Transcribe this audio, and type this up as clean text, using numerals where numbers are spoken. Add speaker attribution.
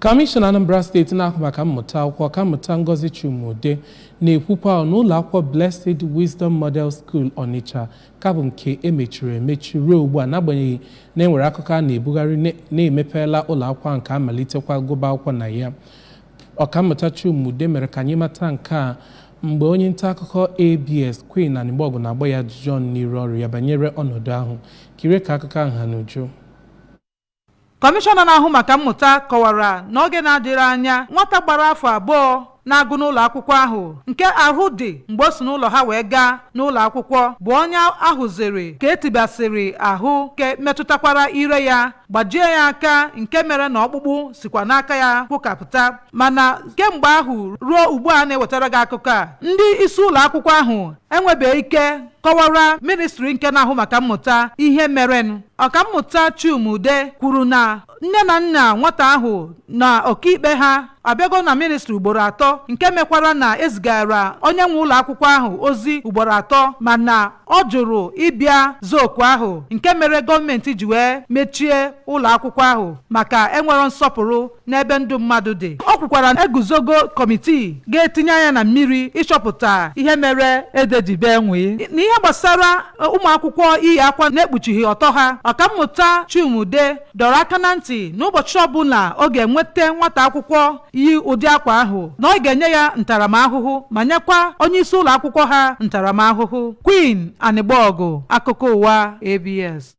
Speaker 1: Kọmishọna Anambra Steeti na-ahụ maka mmụta akwụkwọ, Ọkammụta Ngozi Chuma-Udeh, na-ekwukwa na ụlọ akwụkwọ Blessed Wisdom Model School Onitsha ka bụ nke emechiri emechi ruo ugbu a, n'agbanyeghị na enwere akụkọ a na-ebugharị na-emepeela ụlọ akwụkwọ nke amalitekwa gụba akwụkwọ na ya. Ọkammụta Chuma-Udeh mere ka anyị mata nke a mgbe onye nta akụkọ ABS Queen Anịgbọgụ na-agba ya ajụjụ ọnụ n'iru ọrụ ya banyere ọnọdụ ahụ. Kirie ka akụkọ ahụ ha n'uju.
Speaker 2: Kọmishọna na-ahụ maka mmụta kọwara n'oge na-adịrị anya nwata gbara afọ 2 na-agụ n'ụlọ akwụkwọ ahụ nke ahụ dị mgbe o si n'ụlọ ha wee gaa n'ụlọ akwụkwọ bụ onye ahụziri ka etibasịrị ahụ nke metụtakwara ire ya, gbajie ya aka, nke mere na ọkpụkpụ sikwa n'aka ya kwụkapụta. Mana kemgbe ahụ ruo ugbu a na-ewetara gị akụkọ a, ndị isi ụlọ akwụkwọ ahụ enwebeghị ike kọwara ministri nke na-ahụ maka mmụta ihe merenụ. Ọkammụta Chuma-Udeh kwuru na nne na nna nwata ahụ na ọkaikpe ha abịago na ministri ugboro 3, nke mekwara na ezigara onye nwe ụlọ akwụkwọ ahụ ozi ugboro 3, mana ọ jụrụ ịbịa zookwu ahụ, nke mere gọọmenti ji wee mechie ụlọ akwụkwọ ahụ maka enwero nsọpụrụ n'ebe ndụ mmadụ dị. Ọ kwukwara na eguzogo kọmitii ga-etinye anya na mmiri ịchọpụta ihe mere ede ji bee nwee. N'ihe gbasara ụmụ akwụkwọ iyi akwa na-ekpuchighị ọtọ ha, Ọkammụta Chuma-Udeh dọrọ aka na ntị n'ụbọchị ọbụla ọ ga-enweta nwata akwụkwọ yi ụdị akwa ahụ na ọ ga-enye ya ntaramahụhụ ma nyekwa onye isi ụlọ akwụkwọ ha ntaramahụhụ. Queen Anịgbọgụ, akụkọ ụwa ABS.